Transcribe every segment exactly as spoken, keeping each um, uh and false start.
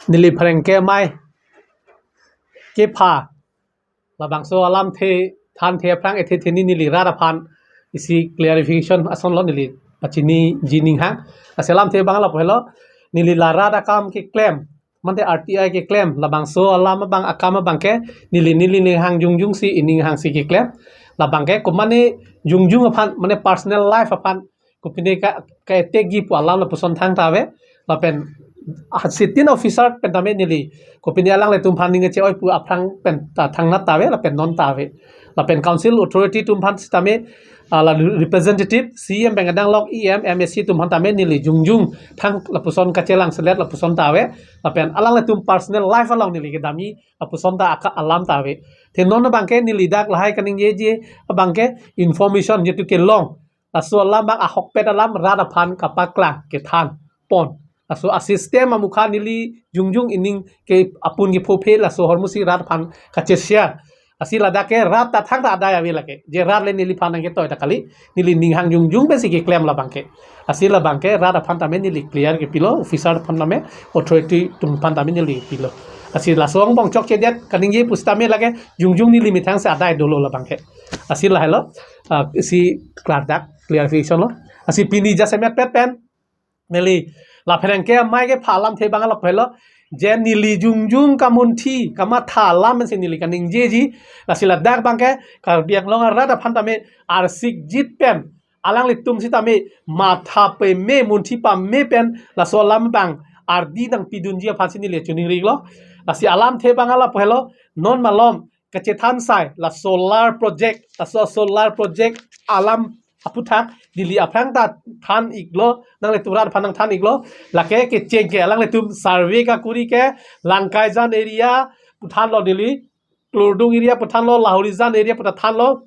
neli pherangke amei kepha labangso alamthe thanthe aphrang ethe theni neli rat aphan isi clarification asonlo neli pachiniji ninghang. Lasi alamthe abang lapu helo, neli la rat akam keklem, mate R T I keklem, labangso alam abang akam abangke neli neli ninghang jongjongsi, ininghangsi keklem. Labangke komatne jongjong aphan, mane personal life aphan kopine ka, ka-attack ji pu alam lapuson thangta ave. Lapen, ah, sitting officer pen tame neli kopine alanglitum aphan ning che-oi pu aphrang pen ta thangnat ta ave, lapen non ta ave. Lapen council authority atum aphan sitame, ah, la representative, C E M pen kedang lok E M, M A C atum aphan tame neli jongjong thang lapuson kachelang selet lapuson ta ave. Lapen alanglitum personal life along neli kedamji lapuson ta aka alam ta ave. Te non abangke neli dak lahai kaningjeji abangke information jitu kelong, laso alam abang ahokpet alam rat aphan kapaklang kethan pon. Laso a-system amukha neli jongjong ining ke apun kephophe laso ahormusi rat aphan kache-share. Lasi ladak ke rat ta thangta adai ave lake. Je rat le neliphan nangketoi ta kali. Neli ninghang jongjong pensi keklem labangke. Lasi labangke rat aphan tame neli clear kepilo, officer aphan tame, authority atum aphan tame neli pilo. Lasi laso angbong chokchedet kaningje pusitame lake jongjong neli methang si adai dolo labangke. Lasi lahelo, ah, isi klardak clarification lo. Lasi pini jasemet pet pen neli la pherangke amei kepha alamthe abang lapu helo, je neli jongjong kamunthi kamatha alam si neli kaningjeji. Lasi ladak abangke Karbi Anglong arat aphan tame arsikjit pen alanglitum sitame matha peme, munthi pame pen laso alam abang ardi nangpidunji aphansi neli choningri-iklo. Lasi alamthe abang lapu helo, non malom kachethan sai la solar project, laso solar project alam aphuthak neli aphrang ta than-iklo, nanglitum rat aphan nangthan-iklo. Lake kecheng ke alanglitum survey kakuri ke Langkaijan area pu thanlo neli, Klurdung area pu thanlo, Lahorijan area pu ta thanlo.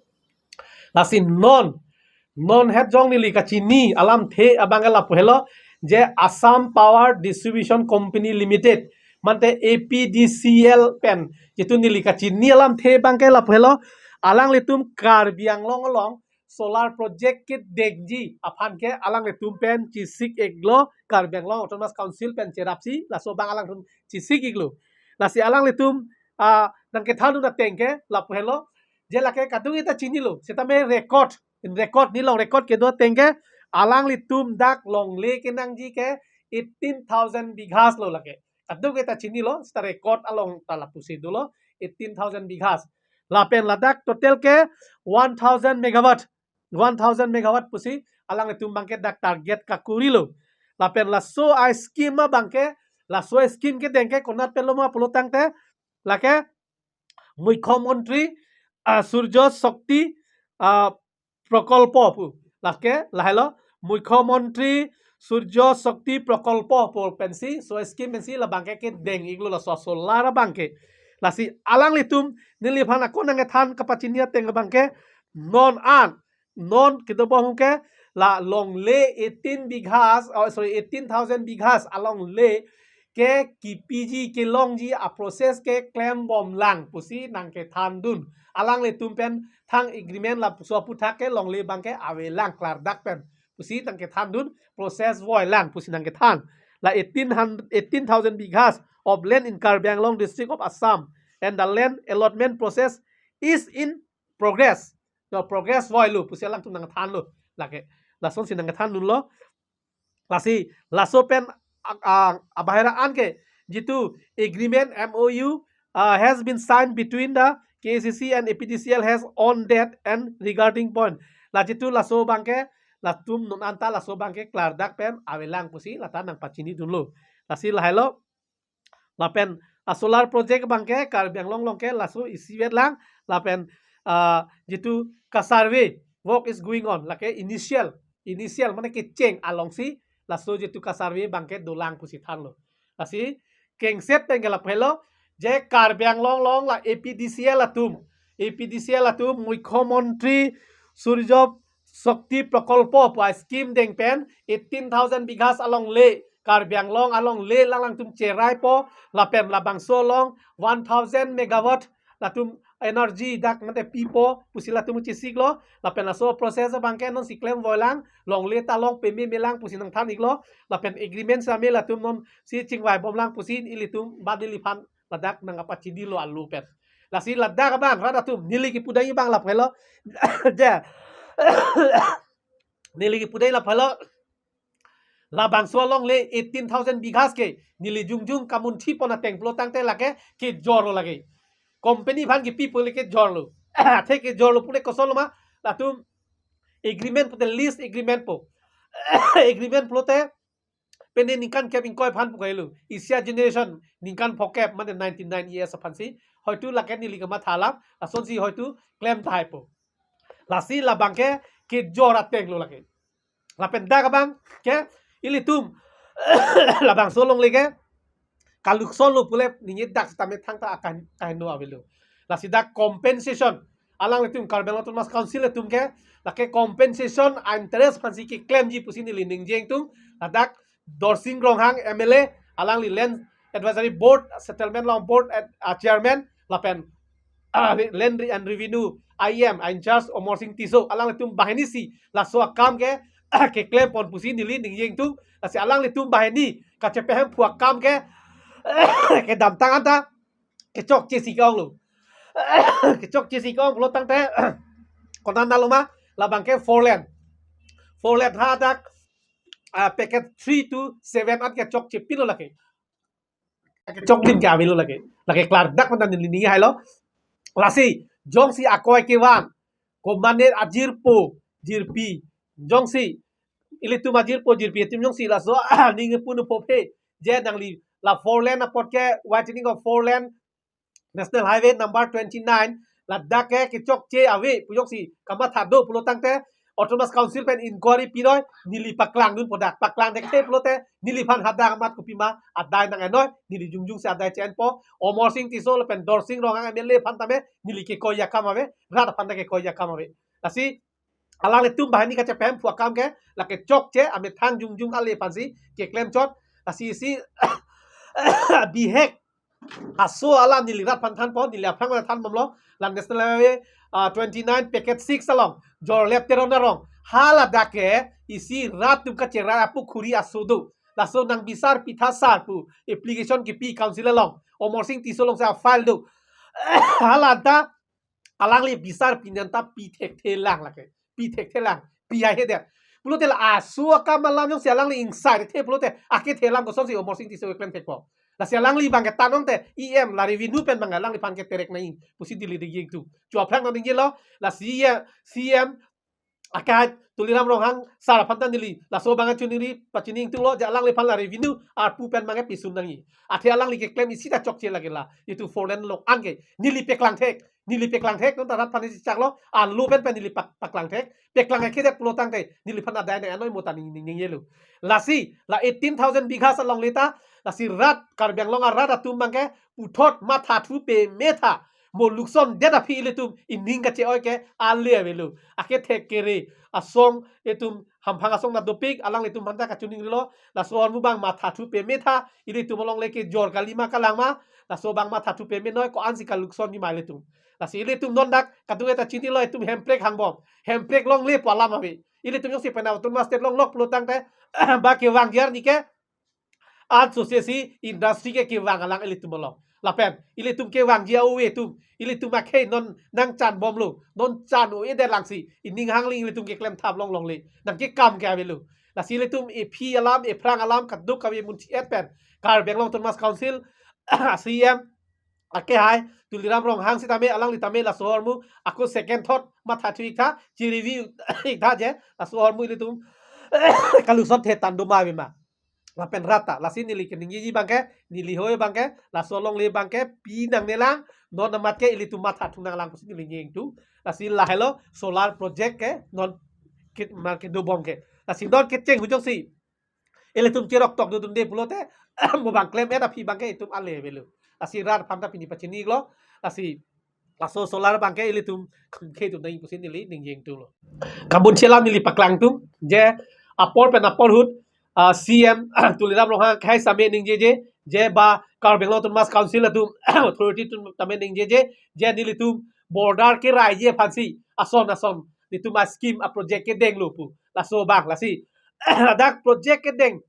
Lasi non, non het jong neli kachini alamthe abangke lapu helo, je Assam Power Distribution Company Limited, mate A P D C L pen, jitu neli kachini alamthe abangke lapu helo, alanglitum Karbi Anglong along solar project kedengji aphan ke alanglitum pen chesik-iklo, Karbi Anglong Autonomous Council pen cherapsi, laso abang alangtum chesik-iklo. Lasi alanglitum, ah, nangkethandun ateng ke lapu helo, je lake kadokave ta chinilo, sitame record, in record, nelilong record kedo ateng ke, alanglitum dak longle kenangji ke eighteen thousand bighas lo lake. Kadokave ta chinilo, seta record along ta lapusi dolo, eighteen thousand bighas. Lapen ladak total ke one thousand megawatt, one thousand megawatt pusi alanglitum abangke dak target kakurilo. Lapen laso a-scheme abangke, laso a-scheme kedeng ke konat pen lo ma pulo tangte, lake Mukhyamantri, ah, Surya Shakti, ah, Prakalpa pu. Lake lahelo Mukhyamantri Surya Shakti Prakalpa pu pensi, so scheme pensi labangke kedeng-iklo laso solar abangke. Lasi alanglitum neliphan ako nangkethan kapachini ateng abangke, non an, non kedo bong ke, la longle eighteen bighas, oh, sorry, eighteen thousand bighas alongle ke kipiji kelongji a-process ke klembomlang pusi nangkethandun. Alanglitum pen thang agreement lapuson aphuthak ke longle abangke avelang klardak pen pusi nangkethandun, process voilang pusi nangkethan. La eighteen hundred, eighteen thousand bighas of land in Karbi Anglong district of Assam, and the land allotment process is in progress. So progress voilo pusi alangtum nangthanlo. Lake lasonsi nangthandunlo. Lasi laso pen a, a, abahera an ke, jitu agreement, M O U, uh, has been signed between the K A C C and A P D C L has on that and regarding point. La jitu laso abangke, latum non anta laso abangke klardak pen avelang pusi lata nangpachinidunlo. Lasi lahelo, lapen a-solar project abangke Karbi Anglong along ke laso isivet lang, lapen, ah, jitu ka-survey work is going on, lake initial, initial mane kecheng alongsi laso jitu ka-survey abangke dolang pusi thanlo. Lasi kengset pen ke lapu helo, je Karbi Anglong along la A P D C L atum, A P D C L atum Mukhyamantri Surya Shakti Prakalpa pu a-scheme deng pen eighteen thousand bighas alongle, Karbi Anglong alongle alanglitum cheraipo, lapen labangso along one thousand megawatt latum energy dak mate pipo pusi latum chesiklo, lapen laso process abangke non si klem voilang, longle ta long peme melang pusi nangthan iklo, lapen agreement same latum non si chingvai bomlang pusi ilitum ba neliphan ladak nangkapachinilo alu pen. Lasi ladak abang rat atum neli kipudai abang laphelo. Je. Neli kipudai laphelo. Labangso alongle eighteen thousand bighas ke neli jongjong kamunthi pon ateng pulo tangte lake kejorlo lake. Company aphan kipi pule kejorlo. Athe kejorlo pule kosonlo ma, latum agreement pute lease agreement po. Agreement pulote pene ningkan kep ingkoi aphan pu kailo. Isi a-generation ningkan phokep mane ninety-nine years aphansi. Hoitu lake neli kamatha alam, lasonsi hoitu klem tahai po. Lasi labangke kejor atenglo lake. Lapen dak abangke ilitum labangso alongle ke kaluksonlo pule ningje dak sitame thangta akan kaheno avelo. Lasi dak compensation alanglitum Karbi Anglong Autonomous Council atum ke lake compensation interest aphansi keklemji pusi neli ningje ingtung. Ladak Dorsing Ronghang M L A, alangli Land Advisory Board, Settlement along Board at, uh, Chairman, lapen, uh, Land Re- and Revenue I M, in charge Omor Sing Tisso, alanglitum banghini si laso akam ke keklem pon pusi neli ningje ingtung. Lasi alanglitum banghini kachepehemphu akam ke kedamtang anta kechokche si ke-onglo. Kechokche si ke-ong pulo tangte konat nalo ma, labangke four lane. Four lane hadak, ah, package three to seven an kechokche pilo lake. Kechok din ke avelo lake. Lake klardak mane neli ningje hailo. Lasi jongsi akoi kevang, komatne ajirpo, jirpi, jongsi ilitum ajirpo jirpi atum jongsi laso aning punu pophe, je nangli la four lane apot ke widening of four lane National Highway number twenty-nine, ladak ke kechokche ave pu jongsi kamatha do pulo tangte Autonomous Council pen inquiry pinoi, neli paklangdunpo dak. Paklang thekthe pulote neliphan hadak amat kopima adai nang-enoi, neli jongjong si adai che-enpo. Omor Sing Tisso lapen Dorsing Ronghang M L A aphan tame neli kekoi akam ave, rat aphan ta kekoi akam ave. Lasi alanglitum banghini kachepehemphu akam ke lake chokche, amethang jongjong ale aphansi keklem chot. Lasi isi bihek aso alam neli rat aphan thanpo, neli aphrang aphan than bomlo. La National Highway, ah, twenty-nine package six along Jorlep Teron arong, haladak ke isi rat atum kacherai apukhuri aso do. Laso nang bisar pitha sar pu application kipi council along, Omor Sing Tisso alongsi a-file do. Hala anta alangli bisar pinon ta pi thekthelang lake. Pi thekthelang. Pi haihedet. Pulote la aso akam alam jongsi alangli ingsai the pulote akethelam kosonsi Omor Sing Tisso keklem thekpo. Lasi alangli abangke tanong te E M la revenue pen abang alangliphan keterek nai pusi neli ningje ingtung. Chu aphrang nang ningjelo, la C E M, C E M akai Tuliram Ronghang sar aphan ta neli laso abang kachiningri, pachini ingtunglo, je alangliphan la revenue arpu pen abangke pisum nangji. Athe alangli keklem isi ta chokche lake la. Itum four lane along anke neli paklang thek, neli paklang thek, non ta rat aphan isi chaklo, alo pen pen neli pak-, paklang thek. Paklang akhede pulo tangte neliphan adai nang-enoi mo ta ning ning ningjelo. Lasi la eighteen thousand bighas alongle ta, lasi rat Karbi Anglong arat atum abangke puthot mathathu peme tha, mo lukson det aphi ilitum ining kache-oi ke ale avelo. Akethek kere asong itum hamphang asong na dopik, alanglitum aphan ta kachiningrilo, laso ahormu abang mathathu peme tha, ilitum alongle kejor kalima kalang ma, laso abang mathathu peme noi, ko-ansi kaluksonji ma ilitum. Lasi ilitum non dak kadung eta chinilo, itum hemprek hangbom. Hemprek longlepo alam ave. Ilitum jongsi penap Autonomous State longlok pulo tangte ba kevangji arni ke an sose si industry ke kevang alang ilitum along. Lapen ilitum kevangji a-ove atum, ilitum akhei non nangchan bomlo, non chan-o-edet langsi ining hangling ilitum keklem thap longlongle. Nangkekam ke avelo. Lasi ilitum ephi alam, ephrang alam kadokave munthi-et pen Karbi Anglong Autonomous Council C E M akehai Tuliram Ronghang sitame, alangli tame laso ahormu ako second thought mathathu iktha, chi-review iktha je laso ahormu ilitum kaluson the tando ma ave ma. Lapen rat ta, lasi neli keningjeji abangke, neli hoi abangke, laso alongle abangke pi nangnelang, non amat ke ilitum mathathu nanglang pusi neli ningje ingtung. Lasi lahelo solar project ke non kit mar ke dobom ke. Lasi non kecheng hu jongsi ilitum cherok tok dodunde pulote mo abang klem-et aphi abangke itum ale avelo. Lasi rat aphan ta pini pachinilo. Lasi laso solar abangke ilitum khei tu nai pusi neli ningje ingtunglo. Kabun chelam neli paklang tung je apor pen apor ahut, ah, C E M Tuliram Ronghang akhei same ningjeje, je ba Karbi Anglong Autonomous Council atum authority atum tame ningjeje, je nelitum border keraiji aphansi ason ason nelitum a-scheme a-project kedenglo pu. Laso abang lasi ladak project kedeng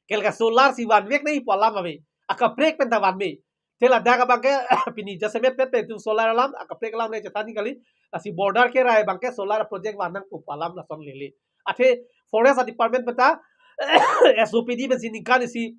ke la ke solar si vanvek nangji pu alam ave. Akaprek pen ta vanve. Te ladak abang ke pini jasemet pet pen itum solar alam, akaprek alam le chethan nangji kali. Lasi border kerai abang ke solar project van nangpo pu alam lason lele. Athe forest department pen ta S O P D pensi ningkan isi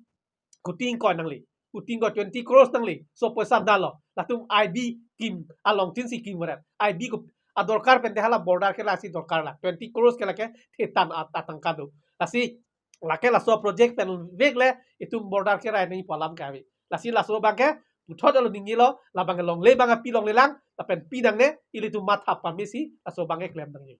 kuti ingkoi nangle. Kuti ingkoi twenty crores nangle. So poisa nalo. Latum I B scheme along tin si scheme ret. I B ko adorkar pen te hala border kerai si dorkar la. Twenty crores ke la ke thetan at-, atangka do. Lasi la ke laso project pen vek le itum border kerai nangji pu alam ke ave. Lasi laso abang ke puthot alo ningjelo, labang ke longle abang ke pi longlelang, lapen pi nangne, ilitum matha pamesi laso abang ke klem nangne.